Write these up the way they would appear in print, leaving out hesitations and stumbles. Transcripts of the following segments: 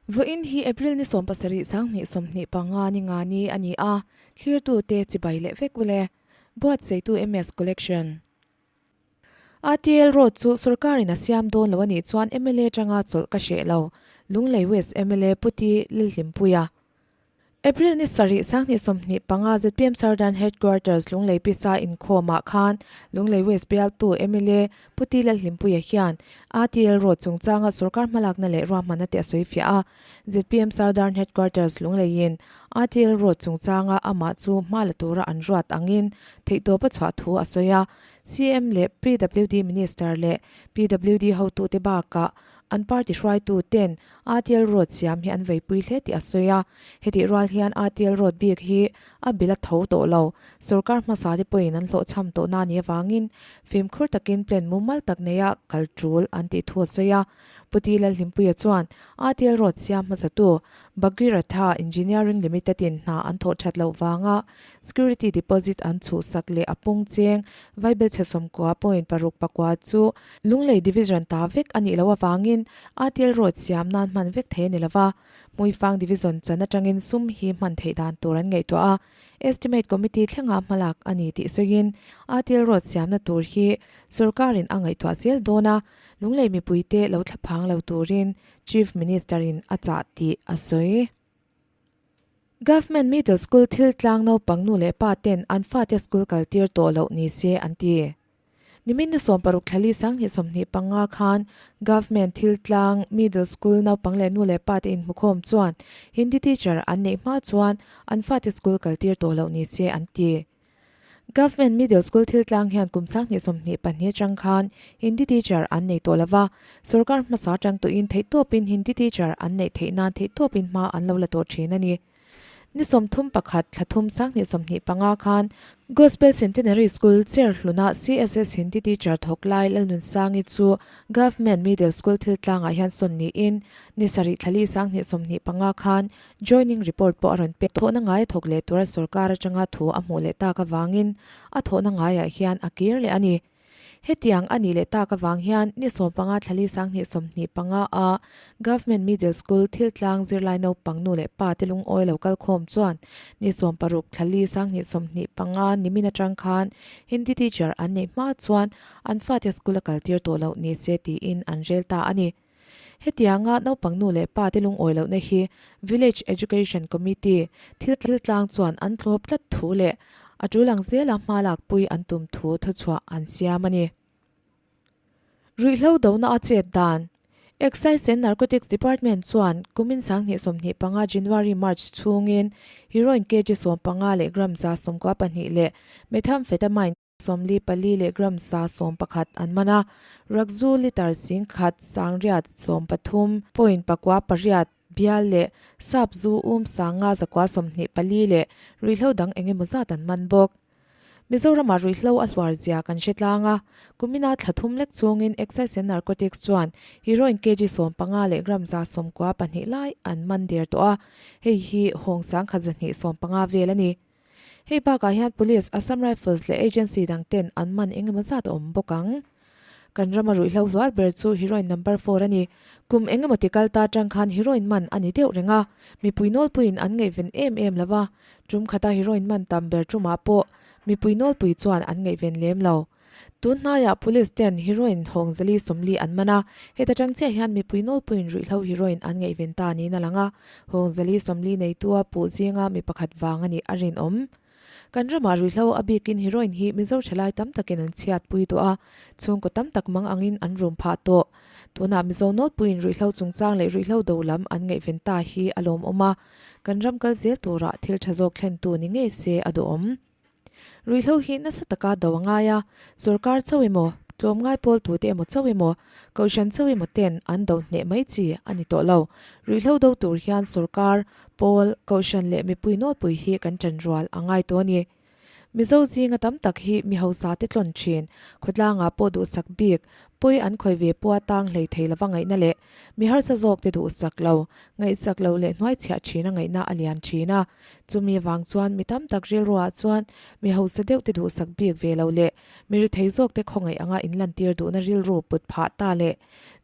Vawiin hi April ni 17 2025 ni nga ni a ni a, thlirtute chibai leh vek ule. Buatsaihtu MS Collection. ATL Road chu sorkarin a siam dawn lo a nih chuan mla tanga chawlh ka hreh lo, Lunglei West mla Puti Lalhlimpuia. April ni sarih 2025 zpm Southern Headquarters Lunglei Pisa inkhawmah khan Lunglei West bialtu mla Puti Lalhlimpuia hian ATL Road chungchanga sorkar hmalakna leh ruahmanna te a sawi fiah a. Zpm Southern Headquarters Lungleiin ATL Road chungchanga amah chu hma la tura an ruat angin theihtawp a chhuah thu a sawi a. CM leh PWD Minister leh PWD hotute bakah an party hruaitu ten ATL Road siam hi an veipui hle tih a sawi a. Hetih rual hian ATL Road bik hi a bil a tho tawh lo. Sorkar hmasa te pawhin an hlawhchham tawhna a nih avangin fimkhur takin plan mumal tak neia kal tul an tih thu a sawi a. Puti Lalhlimpuia chuan ATL Road siam hmasatu Bhagiratha Engineering Limited in hna an thawh that loh vanga security deposit an chhuhsak leh a pung cheng vaibelchhe 90.64 chu Lunglei Division ta vek a nih loh avangin ATL Road siam nan hman vek thei a ni lova, Hmuifang Division chan atangin sum hi hman theih dan tur an ngaihtuah a, Estimate Committee thlenga hmalak a ni tih sawiin ATL Road siamna tur hi sorkarin a ngaihtuah zel dawn a, Lunglei mipuite lo thlaphang lo turin Chief Minister in a chah tih a sawi. Government Middle School thil tlang naupang nu leh pa ten an fate school kal tir tawh loh ni se an ti. Nimin ni 16 thlali 2025 khan Government thil tlang Middle School naupang leh nu leh pa te inhmukhawm chuan Hindi teacher an neih hma chuan an fate school kal tir tawh loh ni se an ti. Government Middle School thil tlang hian kum 2022 atang khan Hindi teacher an nei tawh lova, sorkar hmasa atang tawhin theihtawpin Hindi teacher an neih theih nan theihtawpin hma an lo la tawh thin a ni. Ni 31 thla thum 2025 khan Gospel Centenary School chair hluna CSS Hindi teacher thawk lai Lalnunsangi chu Government Middle School thil tlangah hian sawn niin ni sarih thlali 2025 khan Joining report pawh a rawn pek. Thawhna ngai a thawk leh tura sorkar atanga thu a hmuh leh tak avangin a thawhna ngaiah hian a kir leh a ni. Hetiang a nih leh tak avang hian ni 15 thlali 2025 a Government Middle School thil tlang zirlai naupang nu leh pa te lungawi lo kalkhawm chuan ni 16 thlali 2025 nimin atang khan Hindi teacher an neih hma chuan an fate school a kaltir tawh loh ni se tiin an rel ta a ni. Hetianga naupang nu leh pa te lungawi lohna hi Village Education Committee thil thil tlang chuan an thlawp tlat thu leh a tul ang zela hma lakpui an tum thu thuchhuah an siam a ni. Ruihhlo dona a chet dan Excise and Narcotics Department chuan kumin 2025 January-March chhungin heroin kg 15 leh gram 192 leh methamphetamine 44 leh gram 111 an man a, Rakzu litre 10,000 sangriat 13.98 bial leh sap zu um 5,924 leh ruihhlo dang eng emaw zat an man bawk. Mizoramah ruihhlo a hluar zia kan hre tlang a, kumina thla thum lek chungin Excise and Narcotics chuan heroin kg 15 leh gram 92 lai an man der tawh a, hei hi hawng 1,215 vel a ni. Hei bakah hian Police, Assam Rifles leh agency dang ten an man eng emaw zat a awm bawk ang. Kan rama ruihhlo hluar ber chu heroin number four a ni. Kum eng emaw ti kal ta atang khan heroin man a ni deuh reng a, mipui nawlpuiin an ngaihven em em lo va, tum khata heroin man tam ber tumah pawh mipui nawlpui chuan an ngaihven lem lo. Tun hnaiah Police ten heroin hawng zali 40 an man a, heta tang chiah hian mipui nawlpuiin ruihhlo heroin an ngaihven ta niin a lang a, hawng zali 40 neitua puh zinga mi pakhat vang a nih a rinawm. Kan ramah ruihhlo a bikin heroin hi Mizo thalai tam takin an chhiatpui tawh a, chhungkaw tam tak mang angin an rum phah tawh. Tunah Mizo nawlpuiin ruihhlo chungchang leh ruihhlo do lam an ngaihven ta hi a lawmawm a, kan ram kal zel turah thil tha zawk thlentu ni ngei se a duhawm. Ruihhlo hi nasa taka do a ngai a, sorkar chauh emaw, tlawmngai pawl tute emaw chauh emaw, kohhran chauh emaw ten an do hneh mai chi a ni tawh lo. Ruihhlo do tur hian sorkar, pawl, kohhran leh mipui nawlpui hi kan ṭan rual a ngai tawh a ni. Mizo zinga tam tak hi mi hausa te tlawn thin, khawtlangah pawh duhsak bik, pawi an khawi ve pawha tang hlei thei lova ngaihna leh mi harsa zawk te duhsak lo, ngaihsak lo leh hnuaichhiah thina ngaihna a lian thin a. Chumi avang chuan mi tam tak rilruah chuan mi hausa deuh te duhsak bik ve lo leh mi rethei zawk te khawngaih anga inlantir duhna rilru put phah ta leh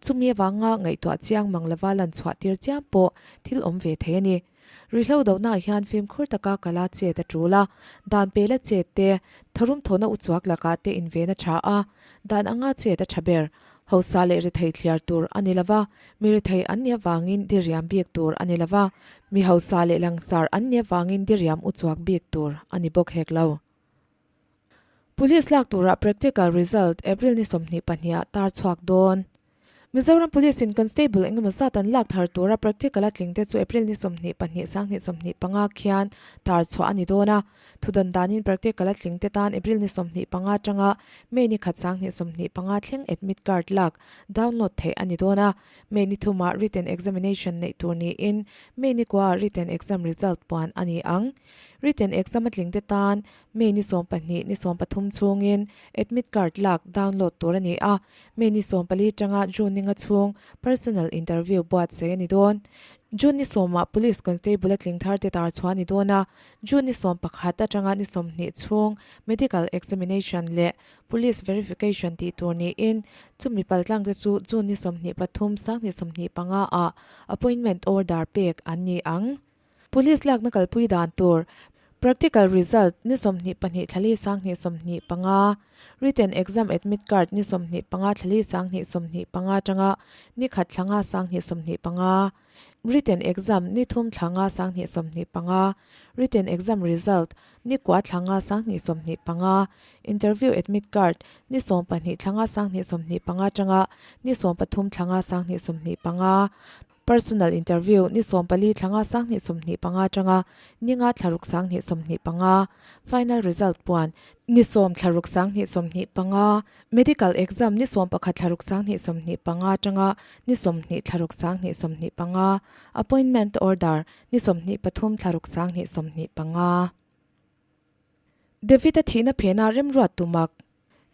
chumi avanga ngaihtuah chiang mang lova lanchhuah tir chiam pawh thil awm ve thei a ni. Rihlo dohnaah hian fimkhur taka kala chet a tul a, dan pela chet te, tharum thawhna uchuak lakah te inven a tha a, dan anga chet a tha ber. Hausa leh rethei thliar tur a ni lova, mi rethei an nih avangin diriam bik tur a ni lova, mi hausa leh langsar an nih avangin diriam uchuak bik tur a ni bawk hek lo. Police lak turah practical result April ni 22 ah tar chhuak dawn. Mizoram Police in Constable engemaw zat an lak thar tura practical a tling te chu April ni 22 2025 khian tar chhuah a ni dawn a. Thudan danin practical a tling te tan April ni 25 atanga May ni khat 2025 thleng admit card lak download theih a ni dawn a. May ni thumah written examination neih tur niin May ni kuaah written exam result puan a ni ang. Written exam a tling te tan May ni 12 ni 13 chhungin admit card lak download tur a ni a, May ni 14 tanga June ni nga chhung personal interview buatsaih a ni dawn. June ni sawmah Police Constable a tling thar te tar chhuah a ni dawn a, June ni 11 atanga ni 20 chhung medical examination leh Police verification tih tur niin chumi paltlang te chu June ni 23 2025 ah appointment order pek an ni ang. Police lakna kalpui dan tur, Practical result ni 22 thlali 2025, Written exam admit card ni 25 thlali 2025 atanga ni khat thlanga 2025, Written exam ni thum thlanga 2025, Written exam result ni kua thlanga 2025, Interview admit card ni 12 thlanga 2025 atanga ni 13 thlanga 2025, Personal interview ni 14 thlanga 2025 atanga ni nga thlaruk 2025, Final result puan ni 10 thlaruk 2025, Medical exam ni 11 thlaruk 2025 atanga ni 20 thlaruk 2025, Appointment order ni 23 thlaruk 2025. David-a thihna phena remruat tumak.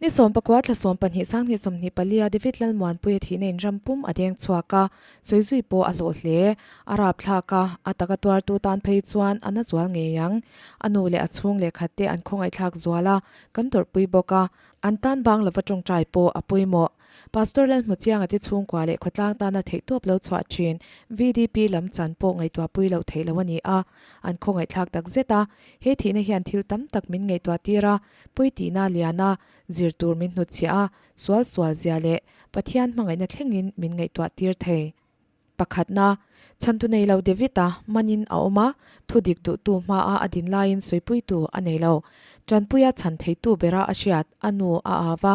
Ni 19 thla 12 2024 a David Lalmuanpuia thihna in ram pum a deng chhuak a, sawizui pawh a hlawh hle. A rap thlak a, a taka tuartu tan phei chuan a na zual ngei ang. A nu leh a chhung leh khat te an khawngaihthlak zual a, kan tawrhpui bawk a, an tan bang lova tawngtai pawh a pawimawh. Pastor Lalhmuchianga te chhungkua leh khawtlang tana theihtawp lo chhuah thin VDP lam chan pawh ngaihtuahpui loh theih loh a ni a, an khawngaihthlak tak zet a. He thihna hian thil tam tak min ngaihtuah tir a, Puitihna liana zir tur min hnutchhiah a, sual sual zia leh Pathian hmangaihna thlengin min ngaihtuah tir thei. Pakhatna, chhantu nei lo David-a manin a awm a, thu dik duhtu hmaa a din laiin sawipuitu a nei lo. Tanpuia chhan theitu bera a hriat, a nu a au a,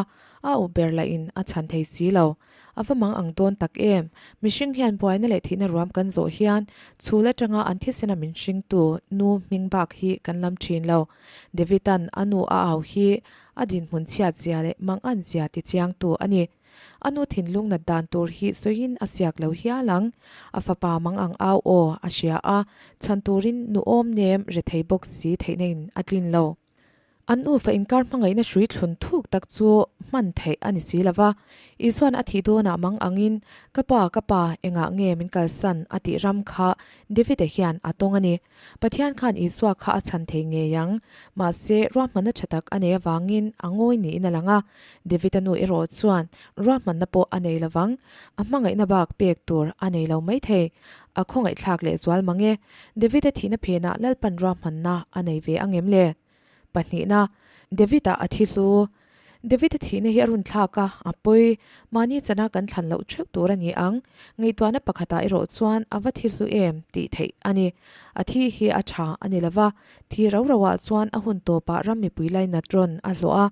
a uh ber lahin a chhan thei si lo. A va mang ang dawn tak em? Mihring hian buaina leh thihna ruam kan zawh hian chhul atanga an thisena min hringtu nu hming bak hi kan lam thin lo. David-a'n a nu a au hi a dinhmun chhiat zia leh mang an zia ti chiangtu a ni. A nu thinlung nat dan tur hi sawiin a siak lo hial ang. A fapa mang ang au aw a hria a, chhan turin nu awm nem rethei bawk si theihna in a tlin lo. An nufa inkar hmangaihna hrui thlun thuk tak chu hman theih a ni si lo va. Isua'n a thih dawnah mang angin, Ka pa, ka pa, engah nge min kalsan? a tih ram kha David-a hian a tawng a ni. Pathian khan Isua kha a chhan thei ngei ang. Mahse, ruahmanna tha tak a nei avangin a ngawi niin a lang a. David-a nu erawh chuan ruahmanna pawh a nei lo vang. A hmangaihna bak pek tur a nei lo maithei. A khawngaihthlak lehzual mang e. David-a thihna phenah Lalpan ruahmanna a nei ve ang em le? Pahnihna, David-a a thi hlu. David-a thihna hi a run thlak a, a pawi. Mahni chana kan thlan loh theuh tur a ni ang. Ngaihtuahna pakhatah erawh chuan a va thi hlu em tih theih a ni. A thi hi a tha a ni lova, thi rau rauah chuan a hun tawpah ram mipui lainat rawn a hlawh a,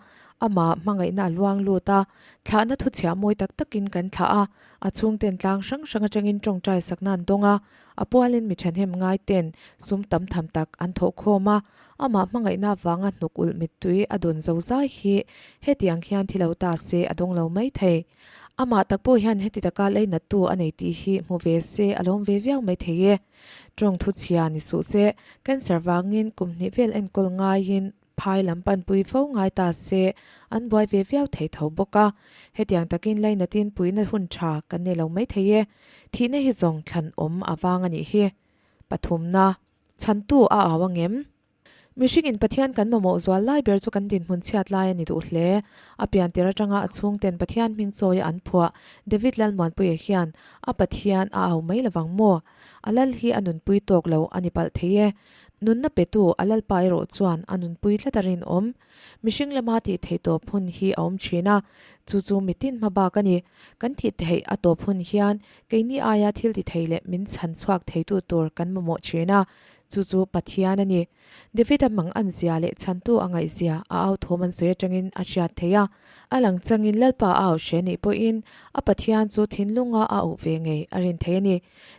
amah hmangaihna a luang lut a, thlahna thuchhiah mawi tak takin kan thlah a, a chhungten tlang hrang hrang atangin tawngtai sakna an dawng a, A pualin mi thahnem ngai ten sum tam tham tak an thawh khawm a, amah hmangaihna avanga hnuk ulh mittui a dawn zo zai hi hetiang hian thi lo ta se a dawng lo mai thei. Amah tak pawh hian heti taka leinattu a nei tih hi hmu ve se a lawm ve viau mai thei e. Tawng thu chhia ni suh se, cancer vangin kum hnih vel enkawl ngaiin. Phai lam panpui fo ngai ta se an buai ve viau thei tho bawk a. Hetiang takin lainatin puihna hun tha kan nei lo mai thei e. Thihna hi zawng thlan awm a vang a nih hi. Pathumna, chhantu a au angem? Mihringin Pathian kan mamawh zual lai ber chu kan dinhmun chhiat lai a ni duh hle. A pian tir atanga a chhungten Pathian hming chawia an phuah David Lalmuanpuia hian a Pathian a au mai lovang maw? A lal hi a nunpui tawk lo a ni palh thei e. Nunna petu a Lalpa erawh chuan a nunpui tlat a rinawm. Mihring lama tih theih tawp hun hi a awm thin a, chu chu mitin hma bak a ni. Kan tih theih a tawp hun hian keini aia thil ti thei leh min chhan chhuak theitu tur kan mamawh thin a, Chu chu Pathian a ni. David-a mang an zia leh chhantu a ngaihzia a au thawm an sawi atangin a hriat theih a. A lang changin Lalpa a au hre nih pawhin a Pathian chu thinlunga a auh ve ngei a rin thei a ni.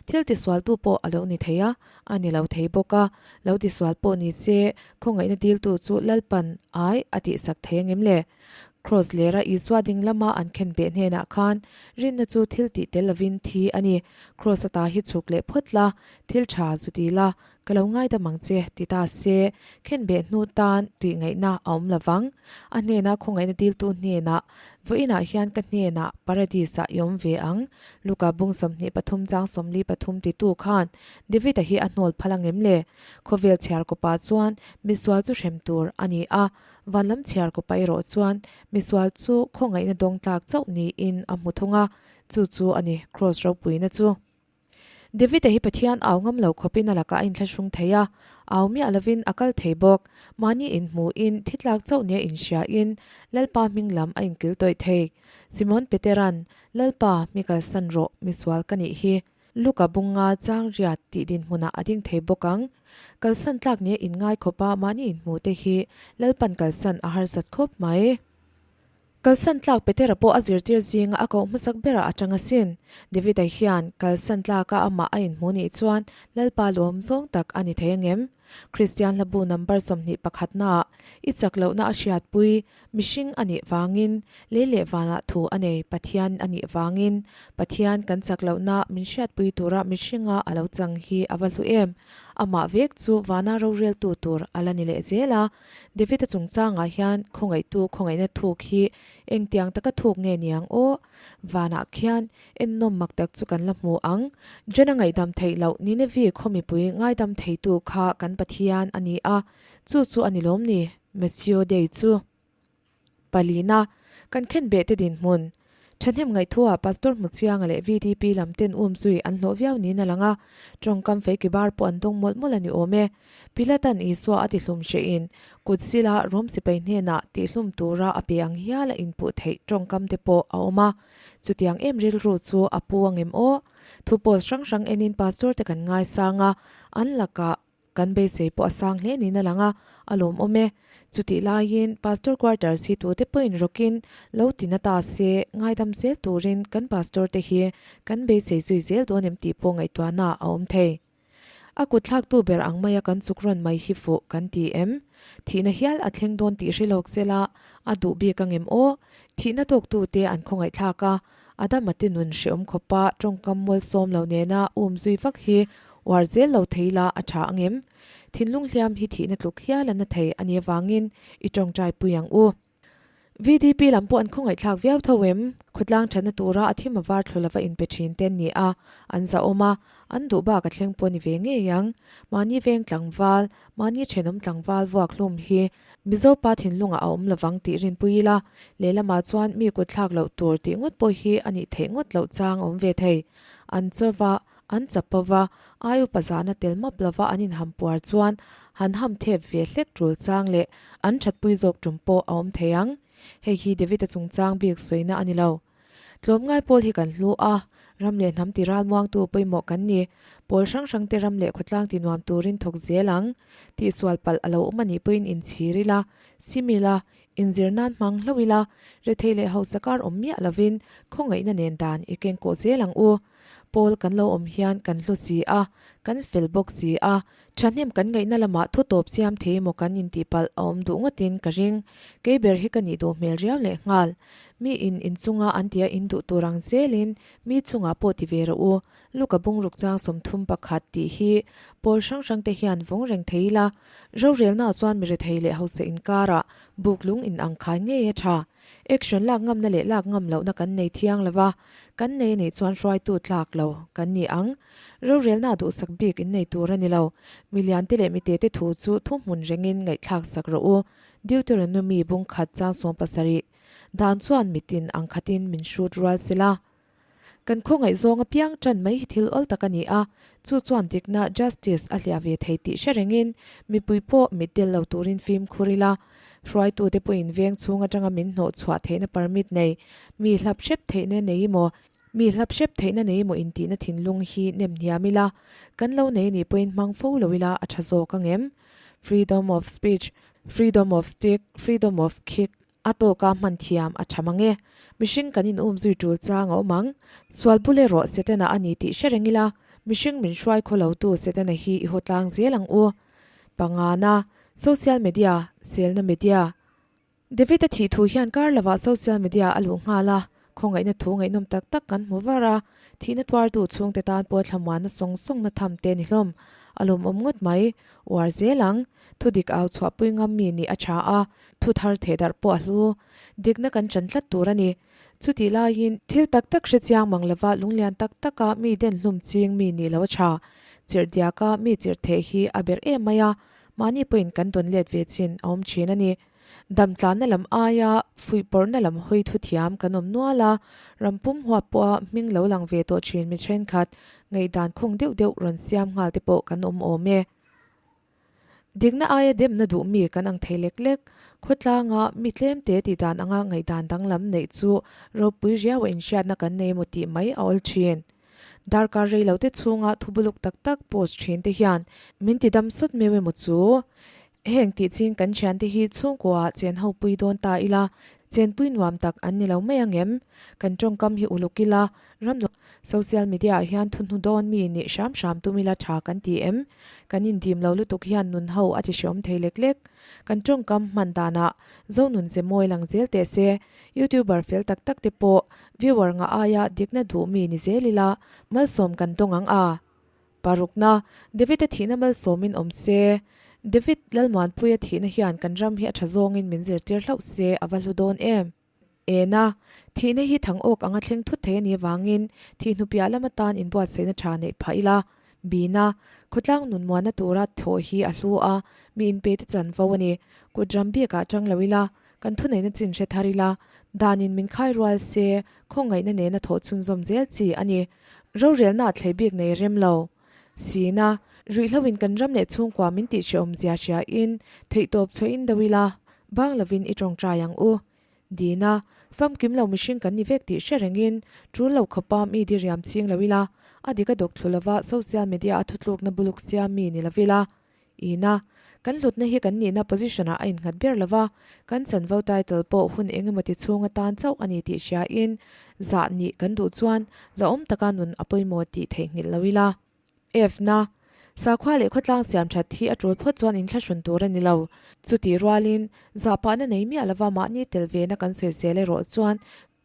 Thil tisualtu pawh a lo ni thei a, a ni lo thei bawk a. Lo tisual pawh ni se, khawngaihna diltu chu Lalpan ai a tihsak thei angem le? Kraws lera Isua ding lama an khen beh hnenah khan rinna chu thil tih tel lovin thi a ni. Kraws ata hi chhuk leh phawt la, thil tha zu ti la, ka lo ngaidam ang che ti ta se, khen beh hnu tan tih ngaihna a awm lo vang. A hnena khawngaihna diltu hnenah, Vawiinah hian ka hnenah Paradis-ah i awm ve ang, Luka bung 23 chang 43 titu khan David-a hi a hnawl phal angem le? Khawvel chhiar kawpah chuan misual chu hrem tur a ni a, Van lam chhiar kawpa erawh chuan misual chu khawngaihna dawng tlak chauh niin a hmu thung a, chu chu a ni Kraws ropuina chu. David-a hi Pathian au ngam lo khawpin a lakah a inthlahrung thei a, au miah lovin a kal thei bawk. Mahni inhmuhin thi tlak chauh nia inhriain Lalpa hming lam a inkil tawih thei. Simon Petera'n, Lalpa, mi kalsan rawh, misual ka nih hi. Luka bunga chang riat tih dinhmunah a ding thei bawk ang. Kalsan tlak nia inngai khawpa mahni inhmuhte hi Lalpan kalsan a harsat khawp mai. Kalsan tlak Petera pawh a zirtir zinga a koh hmasak berah a tang asin. David-a hian kalsan tlaka amah a inhmuh nih chuan Lalpa lawm zawng tak a ni thei angem? Kristian hlabu number 21 naah i chak lohna a hriatpui mihring a nih vangin, lei leh vanah thu a nei Pathian a nih vangin, Pathian kan chak lohna min hriatpui tura mihringa a lo chang hi a va hlu em? Amah vek chu vana roreltu tur a la ni leh zel a. David-a chungchangah hian khawngaihtu khawngaihna thuk hi engtiang taka thuk nge niang aw? Vanah khian Ennawm mak tak chu kan la hmu ang. Jona ngaihdam theih loh Ninevi khaw mipui ngaidam theitu kha kan Pathian a ni a, chu chu a ni lawm ni, Monsieur Day chu. Palina, kan khenbeh te dinhmun. Thahnem ngaihthuah Pastor Hmuchianga leh VDP lam ten um zui an hlawh viau niin a lang a, tawngkam feiki bar pawh an dawng mawlh mawlh a ni awm e. Pilatan Isua a tihlum hrehin kut sila Rom sipai hnenah tihlum tura a pe ang hial a inpuh theih tawngkam te pawh a awm a. Chutiang em rilru chu a pu angem aw? Thu post hrang hrang enin pastor te kan ngaisang a, an lakah kan beisei pawh a sang hle niin a lang a, a lawmawm e. Chutih laiin pastor quarters hi tute pawhin rawkin lo ti na ta se, ngaidam zel turin kan pastor te hi kan beisei zui zel dawn em tih pawh ngaihtuahna a awm thei. A kut thlaktu ber ang maia kan chuk rawn mai hi fuh kan ti em? Thihna hial a thleng dawn tih hre lawk sela a duh bik angem aw? Thihna tawktute an khawngaihthlak a, Adama te nun hreawm khawpa tawngkam mualsawm lo nena um zui vak hi uar zel lo thei la a tha angem? Thinlung hliam hi thihna tluk hial a na thei a nih avangin i tawngtai pui ang u. VDP lam pawh an khawngaihthlak viau tho em? Khawtlang thatna tura a thim a var thlu lova inpe thin te an ni a, an zahawm a, an duh bak a thleng pawh a ni ve ngei ang. Mahni veng tlangval, mahni thenawm tlangval vuak hlum hi Mizo pa thinlungah a awm lovang tih rinpui ila, lehlamah chuan mi kut thlak loh tur tih ngawt pawh hi a nih theih ngawt loh chang a awm ve thei. An chauva, an chapo va, ai upa zahna tel map lova an inham puar chuan han ham thep ve hlek tul chang leh an thatpui zawk tum pawh a awm thei ang. Hei hi David-a chungchang bik sawina a ni lo. Tlawmngai pawl hi kan hlu a, ram leh hnam ti ralmuangtu pawimawh kan ni. Pawl hrang hrangte ram leh khawtlang ti nuam turin thawk zel ang. Tihsual palh a lo awm a nih pawhin inchhir ila, sim ila, inzir nan hmang hlauh ila, rethei leh hausa kar awm miah lovin khawngaihna nen dan i kengkawh zel ang u. Pawl kan lo awm hian kan hlu si a, Kan fel bawk si a, thahnem kan ngaihna lamah thu tawp siam thei emaw kan intih palh a awm duh ngawtin ka ring. Kei ber hi ka nih duh hmel riau leh nghal. Mi in inchunga an tia in duh tur ang zelin mi chungah pawh ti ve rawh u. Luka bungruk chang 31 tih hi pawl hrang hrang te hian vawng reng thei ila, rorelnaah chuan mi rethei leh hausa inkarah buk lung in ang khai ngei a tha. Action lak ngamna leh lak ngam lohna kan nei thiang lo va, kan nei anih chuan hruaitu tlak lo kan ni ang. Rorelnaah duhsak bik in nei tur a ni lo. Milian te leh mitete thu chu thuhmun rengin ngaihthlak sak rawh u. Deuteronomy bung khat chang 17 dan chuan mitin ang khatin min hrut rual sela. Kan khawngaih zawng apiang tan mai hi thil awl tak a ni a, chu chuan dikna, justice, a hliah ve thei tih hre rengin mipui pawh mit del lo turin fimkhur ila. Hruaitute pawhin veng chhung atanga min hnawh chhuah theihna permit nei, mi hlap hrep theihna nei emaw, mi hlap hrep theihna nei emaw intihna thinlung hi nem hniam ila, kan lo nei anih pawhin hmang fo lo ila a tha zawk ang em? Freedom of speech, freedom of stick, freedom of kick, A tawka hman thiam a tha mang e. Mihring kan in um zui tul chang a awm ang. Sual bul erawh Setana a ni tih hre reng ila, mihring min hruai khaw lo tu Setana hi i haw tlang zel ang u. Pangana, Social media, selna media. David-a thih thu hian kar lovah social media a luh nghal a, khawngaihna thu ngaihnawm tak tak kan hmu var a, thihna tuartu chhungte tan pawh thlamuanna sawng sawngna tham te ni hlawm. A lawmawm ngawt mai. Uar zel ang. Thudik au chhuahpui ngam mi nih a tha a, Thu thar theh darh pawh a hlu. Dikna kan chan tlat tur a ni. Chutih laiin, thil tak tak hre chiang mang lova lunglian tak taka mi den hlum ching mi nih lo a tha. Chirh diaka mi chirh theh hi a ber em mai a, mahni pawhin kan dawn let ve chin a awm thin a ni. Dam tlanna lam aia fuihpawrhna lam hawi thu thiam kan awm nual a, ram pum huap pawha hming lo lang ve tawh thin mi thenkhat ngaihdan khung deuh deuh rawn siam nghal te pawh kan awm awm e. Dikna aia demna duh mi kan ang thei lek lek. Khawtlanga mi tlemte tih dan anga ngaihdan danglam neih chu ropui riau a inhriatna kan nei emaw tih mai a awl thin. Darkar rei lo te chhunga thu buluk tak tak post thin te hian min ti dam sawt meu emaw chu. Heng tih ching kan thiante hi chhungkua ah chen ho pui dawn ta ila, chenpui nuam tak an ni lo mai ang em? Kan tawngkam hi uluk ila, Ram social media ah hian thu hnu dawn mi nih hram hram tum ila tha kan ti em? Kan indim lo lutuk hian nun ho a ti hreawm thei lek lek. Kan tawngkam hman danah zo nun ze mawi lang zel teh se. Youtuber fel tak tak te pawh viewer ngah aia dikna duh mi ni zel ila malsawm kan tawng ang a. Parukna, David-a thihna malsawmin awm se. David Lalmuanpuia thihna hian kan ram hi a tha zawngin min zirtir hlauh se a va hlu dawn em? Ena, thihna hi thang awk anga thleng thut thei a nih avangin thih hnupiah lam atan inbuatsaihna tha neih phah ila. Bina, khawtlang nun muanna tura thawh hi a hlu a, mi inpeite chanvo a ni. Kut ram bikah tang lo ila, kan thuneihna chin hre thar ila, danin min khai rual se, khawngaihna nena thawh chhunzawm zel chi a ni. Rorelna thlei bik nei rem lo. Sina, ruihhloin kan ram leh chhungkua min tih hrehawmzia hriain theihtawp chhuahin do ila, bang lovin i tawngtai ang u. Dina, famkim lo mihring kan ni vek tih hre rengin tul lo khawpa mi diriam ching lo ila, a dik a dawk thlu lova social media a thutlukna buluk siam mi ni lo ila. Ina, kan hlutna hi kan nihna position ah a innghat ber lova, kan chanvo title pawh hun engemaw ti chhung atan chauh a ni tih hriain zah nih kan duh chuan zahawm taka nun a pawimawh tih theihnghilh lo ila. F-na, Sakhua leh khawtlang siam that hi a tul phawt chuan inthlahrun tur a ni lo. Chutih rualin, zahpahna nei miah lova mahni tel vena kan sawisel erawh chuan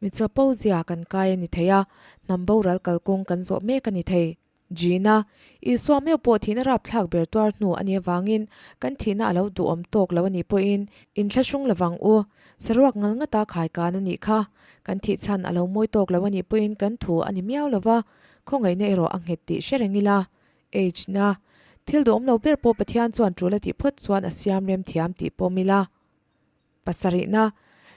mi chapo zia kan kai a ni thei a, hnam boral kalkawng kan zawh mek a ni thei. G-na, Isua meuh pawh thihna rapthlak ber tuar hnu a nih avangin kan thihna a lo duhawm tawk lo a nih pawhin inthlahrung lovang u. Saruak ngal ngata khaikan a nih kha. Kan thih chhan a lo mawi tawk lo a nih pawhin kan thu a ni miau lova, Khawngaihna erawh a nghet tih hre reng ila. H na, Thil duhawm lo ber pawh Pathian chuan tul a tih phawt chuan a siam rem thiam tih pawm ila. Pasarihna,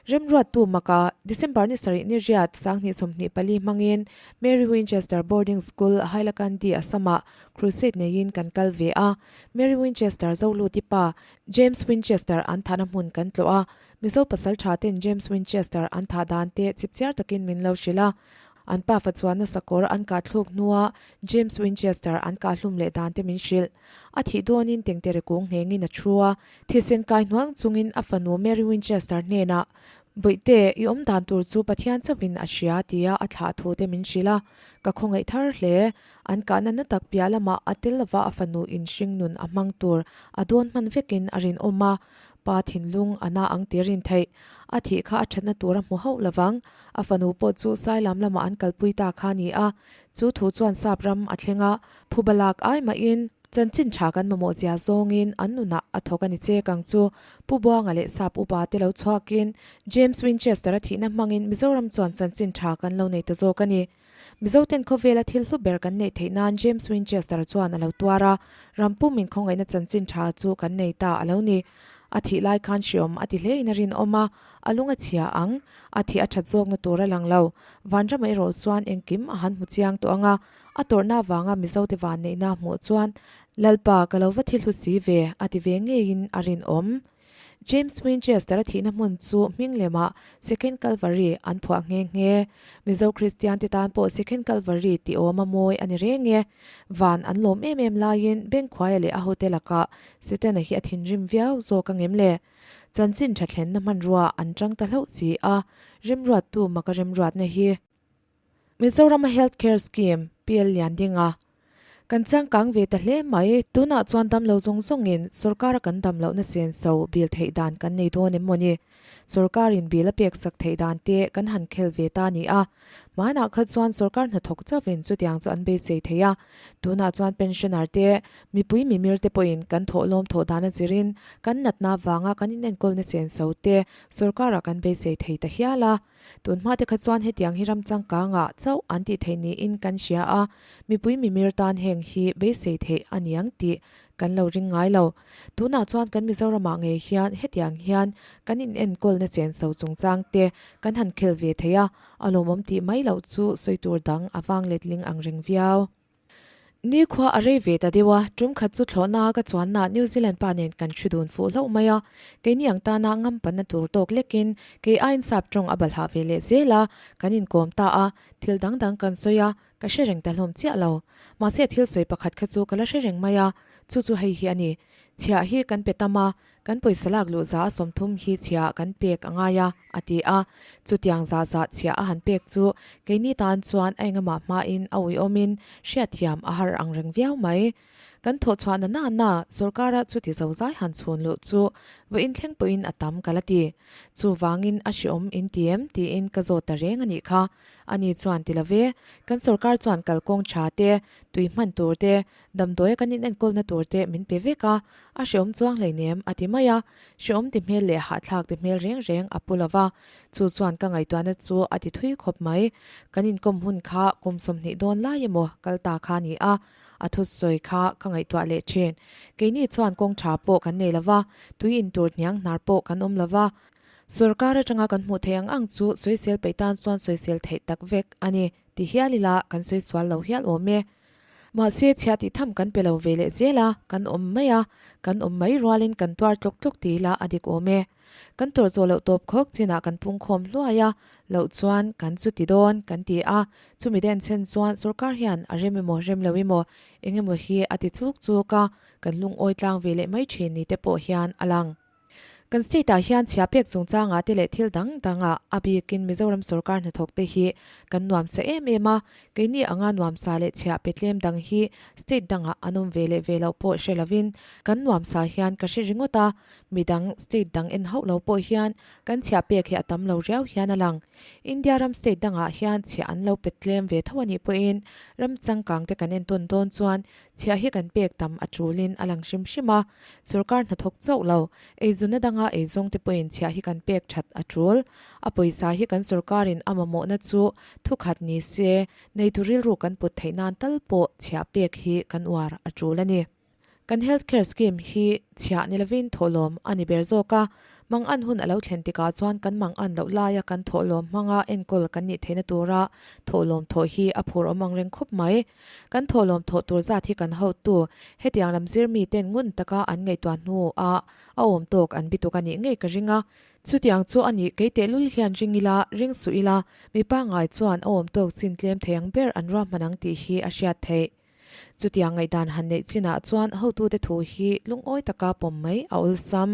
Remruattu maka December ni sarih ni riat 2024 hmangin Mary Winchester Boarding School, Hailakandi, Assam-ah crusade neiin kan kal ve a. Mary Winchester Zoluti pa James Winchester an thahna hmun kan tlawh a. Mizo pasal tha ten James Winchester an thah dan te chipchiar takin min lo hrilh a. An pafa chuan nasa kawr an kah thluk hnua James Winchester an kah hlum leh dan te min hrilh. A thih dawnin tengtere kung nghengin a thu a, thisen kai hnuang chungin a fanu Mary Winchester hnenah, Bawihte, i awm dan tur chu Pathian chauhin a hria, tia a thlah thu te min hrilh a. Ka khawngaih thar hle. An kahna na tak piah lamah a tel lova a fanu in hringnun a hmang tur a dawn hman vekin a rinawm a. Pa thinlung a na ang tir in theih. A thih kha a thatna tur a hmu hauh lovang. A fanu pawh chu Sailam lamah an kalpui ta kha a ni a. Chu thu chuan sap ram a thleng a, phuba lak ai mahin chanchin tha kan mamawh zia zawngin an nunah a thawk a ni chek ang chu. Pu Buanga leh sap upa te lo chhuakin James Winchester a thihna hmangin Mizoram chuan chanchin tha kan lo nei ta zawk a ni. Mizoten khawvela thil hlu ber kan neih theih nan James Winchester chuan a lo tuar a, ram pum inkhawngaihna chanchin tha chu kan nei ta a lo ni. A thih lai khan hriawm a ti hlein a rinawm a, a lung a chhia ang. A thih a that zawkna tur a lang lo. Vanram erawh chuan engkim a han hmu chiang tawh ang a, a tawrhna avanga Mizote vanneihna hmuh chuan Lalpa ka lo va thi hlu si ve a ti ve ngeiin a rinawm. James Winchester a thihna hmun chu hming lemah Second Calvary an phuah nghe nghe. Mizo Kristian te tan pawh Second Calvary tih awm a mawi a ni reng e. Van an lawm em em laiin Bengkhuaia leh a hote lakah Setana hi a thinrim viau zawk a ngem le. Chanchin tha thlenna hmanrua an tang ta hlauh si a, remruattu maka remruatna hi. Mizorama Health Care Scheme, PL Liandinga, Kan changkang ve ta hle mai. Tunah chuan damlo zawng zawngin sorkara kan dam lohna senso bil theih dan kan nei dawn em mawni? Sorkarin bil a pek sak theih dan te kan han khel ve ta ni a. Hmanah kha chuan sorkar hnathawk chauhin chutiang chu an beisei thei a. Tunah chuan pensioner te, mipui mimir te pawhin kan thawhlawm thawh dan a zirin kan natna vanga kan inenkawlna senso te sorkarah kan beisei thei ta hial a. Tun hma te kha chuan hetiang hi ram changkangah chauh an tih theih niin kan hria a, mipui mimir tan heng hi beisei theih a niang tih kan lo ring ngai lo. Tunah chuan kan Mizoramah ngei hian hetiang hian kan inenkawlna chenso chungchang te kan han khel ve thei a, a lawmawm tih mai loh chu sawi tur dang a vang letling ang reng viau. Nikhua a rei ve ta deuh a, tum khat chu thlawhna ka chuanna New Zealand pa nen kan hri dun fuh hlauh mai a, keini ang tana ngam panna tur tawk lekin kei aiin sap tawng a balhah ve leh zel a, kan inkawm ta a, thil dang dang kan sawi a, ka hre reng ta hlawm chiah lo. Mahse thil sawi pakhat kha chu ka la hre reng mai a, chu chu hei hi a ni. Chhiah hi kan pe tam a, Kan pawisa lak luh za a 30 hi chhiah kan pek a ngai a, a ti a. Chutiang za za chhiah a han pek chu keini tan chuan a engamah hmain a uiawmin hriatthiam a har ang reng viau mai. Kan thawhchhuah na na na sorkara chuti zozai han chhun luh chu vawiin thleng pawhin a tam ka la ti. Chuvangin a hriawm in ti em tiin ka zawt ta reng a nih kha. Ani chuan ti lo ve, kan sorkar chuan kalkawng tha te, tui hman tur te, Damdawia kan inenkawlna tur te min pe vek a, a hreawm chuang hleinem a ti mai a, hreawm ti hmel leh hahthlak ti hmel reng reng a pu lova, chu chuan ka ngaihtuahna chu a ti thui khawp mai. Kan inkawm hun kha kum 20 dawn lai emaw kal ta kha a ni a, a thusawi kha ka ngaihtuah leh thin. Keini chuan kawng tha pawh kan nei lova, tui in tur hniang hnar pawh kan awm lova, sorkar atanga kan hmuh theih ang ang chu sawisel peih tan chuan sawisel theih tak vek a ni ti hial ila kan sawi sual lo hial awm e. Mahse, chhiah tih tham kan pe lo ve leh zel a, kan awm mai a, kan awm mai rualin kan tuar tluk tluk ti ila a dik awm e. Kan tawrh zawh loh tawp khawk chinah kan pungkhawm hluai a, loh chuan kan chu ti dawn kan ti a, chumi den chhen chuan sorkar hian a rem emaw rem lo emaw eng emaw hi a ti chuk chuk a, kan lungawi tlang ve leh mai thin ni te pawh hian a lang. Kan state ah hian chhia pek chungchangah te leh thil dang dangah a bikin Mizoram sorkar hnathawk te hi kan nuamsa em em a, keini anga nuamsa leh chhia pe tlem dang hi state dangah an awm ve leh ve loh pawh hre lovin kan nuamsa hian ka hre ringawt a, midang state dang en hauh lo pawh hian kan chhia pek hi a tam lo riau hian a lang. India ram state dangah hian chhia an lo pe tlem ve tho a nih pawhin ram changkang te kan entawn dawn chuan Chhiah hi kan pek tam a tulin a lang hrim hrim a, sorkar hnathawk chauh lo, eizunna danga eizawng te pawhin chhiah hi kan pek that a tul. A pawisa hi kan sorkarin a mamawhna chu thukhat ni se, neitu rilru kan put theih nan tal pawh chhiah pek hi kan uar a tul a ni. Kan Health Care Scheme hi chhiah ni lovin thawhlawm a ni ber zawk a, Mangan hun a lo thlen tikah chuan kan mangan loh laia kan thawhlawm hmanga enkawl kan nih theihna tura thawhlawm thawh hi a phur awm ang reng khawp mai. Kan thawhlawm thawh tur zat hi kan hotu hetiang lam zir miten ngun taka an ngaihtuah hnuah a awm tawk an bituk a nih ngei ka ring a. Chutiang chu a nih kei tehlul hian ring ila, ring suh ila, mi pangngai chuan a awm tawk chin tlem thei ang ber an ruahman ang tih hi a hriat theih. Chutiang ngaihdan han neih chinah chuan hotute thu hi lungawi taka pawm mai a awlsam.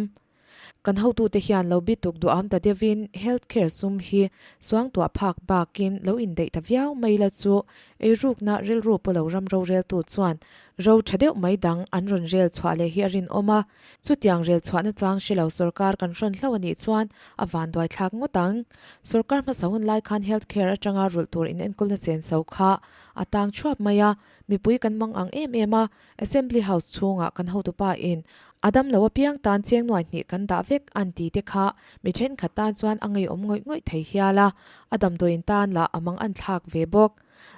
Kan hotute hian lo bituk duham ta deuhin health care sum hi suangtuah phak bakin lo indaih ta viau mai la chu eirukna rilru pawh lo ram roreltu chuan ro tha deuh mai dang an rawn rel chhuah leh hi a rinawm a. Chutiang rel chhuahna chang hre lo sorkar kan hrawn hlauh a nih chuan a vanduai thlak ngawt ang. Sorkar hmasa hun lai khan health care atanga rulh tur inenkawlna chenso kha a tang thuap mai a, mipui kan mang ang em em a, Assembly House chhungah kan hotupa in a dam lo apiang tan cheng nuai hnih kan dah vek an ti te kha mi thenkhat tan chuan a ngeiawm ngawih ngawih thei hial a, a damdawiin tan lah a mang an thlak ve bawk.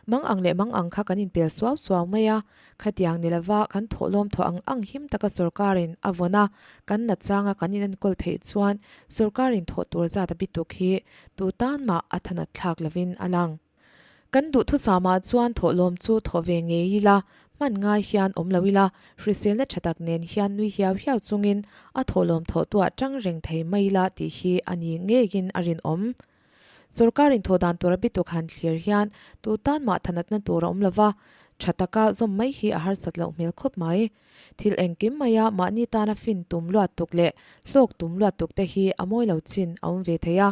Mang ang leh mang ang kha kan inpel suau suau mai a, khatiang ni lova kan thawhlawm thawh ang ang him taka sorkarin a vawn a, kan nat changa kan inenkawl theih chuan sorkarin thawh tur zat a bituk hi tu tan mah a thanat thlak lovin a lang. Kan duhthusamah chuan thawhlawm chu thawh ve ngei ila, hman ngai hian awm lo ila, hriselna tha tak nen hian nui hiau hiau chungin a thawhlawm thawhtuah tang reng thei mai ila tih hi a ni ngeiin a rinawm. Sorkarin thawh dan tura bituk han thlir hian tu tan mah thanatna tur a awm lova, tha taka zawm mai hi a harsat loh hmel khawp mai. Thil engkim maia mahni tana fin tum luat tuk leh hlawk tum luat tuk te hi a mawi lo chin a awm ve thei a.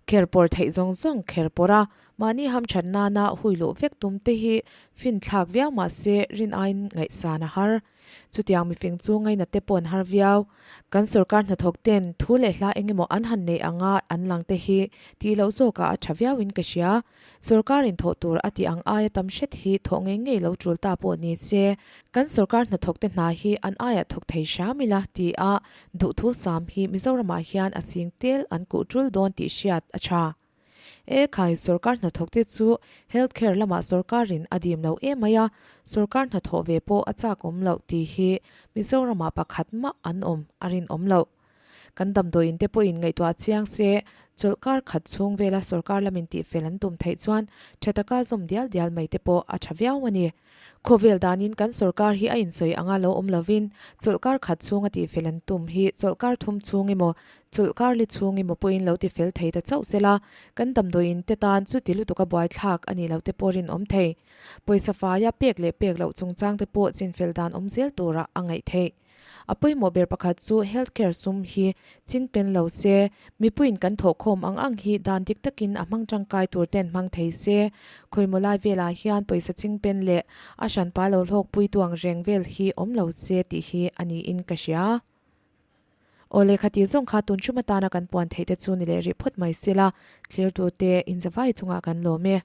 Kher pawr theih zawng zawng kher pawr a, mahni hamthat nana hui luh vek tum te hi fin thlak viau mah se rin aiin ngaihsan a har. Chutiang mifing chu ngainat te pawh an har viau. Kan sorkar hnathawk ten thu leh hla eng emaw an han neih anga an lang te hi tih loh zawkah a tha viauin ka hria. Sorkar in thawh tur a tih ang aia tam hret hi thawh ngei ngei lo tul ta pawh ni se, kan sorkar hnathawk te hna hi an aia thawk thei hram ila ti a duhthu sam hi Mizoramah hian a sing tel an kuh tul dawn tih hriat a tha. E khai, sorkar hnathawk te chu health care lamah sorkarin a dim lo em mai a, sorkar hnathawh ve pawh a chak awm loh tih hi Mizoramah pakhat mah an awm a rinawm loh. Kan damdawiin te pawhin ngaihtuah chiang se, chawlhkar khat chhung vela sorkar lamin tihfel an tum theih chuan tha taka zawm dial dial mai te pawh a tha viau a ni. Khawvel danin kan sorkar hi a insawi anga lo awm lovin chawlhkar khat chhunga tihfel an tum hi chawlhkar thum chhung emaw chawlhkar li chhung emaw pawhin lo tifel thei ta chauh sela, kan damdawiin te tan chuti lutuka buaithlak a nih loh te pawh rinawm thei. Pawisa faia pek leh pek loh chungchang te pawh chinfel dan awm zel turah a ngaih theih. A pawimawh ber pakhat chu health care sum hi ching pen lo se, mipuiin kan thawhkhawm ang ang hi dan dik takin a hmang tangkai tur ten hmang thei se, khawimaw lai velah hian pawisa ching pen leh a hranpa lo hlawkpuitu ang reng vel hi awm lo se tih hi a niin ka hria. Aw lehkha tih zawng kha tun hrim atana kan puan theih te chu ni leh rih phawt mai sela, thlirtute inzavai chungah kan lawm e.